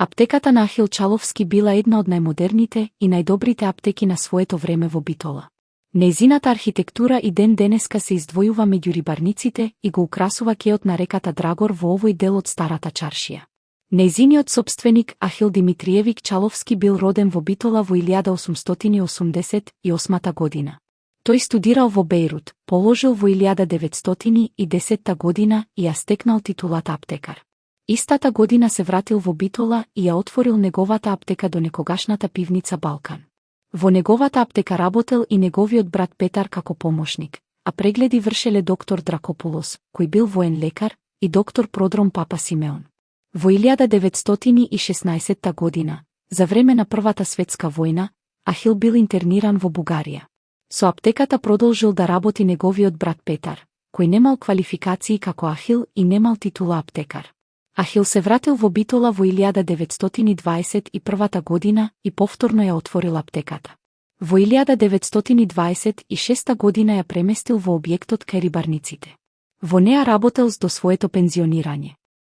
Аптеката на Ахил Чаловски била една од најмодерните и најдобрите аптеки на своето време во Битола. Нејзината архитектура и ден денеска се издвојува меѓу рибарниците и го украсува кеот на реката Драгор во овој дел од старата чаршија. Нејзиниот сопственик Ахил Димитриевик Чаловски бил роден во Битола во 1888 година. Тој студирал во Бејрут, положил во 1910 година и ја стекнал титулата аптекар. Истата година се вратил во Битола и ја отворил неговата аптека до некогашната пивница Балкан. Во неговата аптека работел и неговиот брат Петар како помошник, а прегледи вршеле доктор Дракопулос, кој бил воен лекар, и доктор Продром Папа Симеон. Во 1916 година, за време на Првата светска војна, Ахил бил интерниран во Бугарија. Со аптеката продолжил да работи неговиот брат Петар, кој немал квалификации како Ахил и немал титула аптекар. Ахил се вратил во Битола во 1921 година и повторно ја отворил аптеката. Во 1926 година ја преместил во објектот кај рибарниците. Во неа работел до своето пензионирање.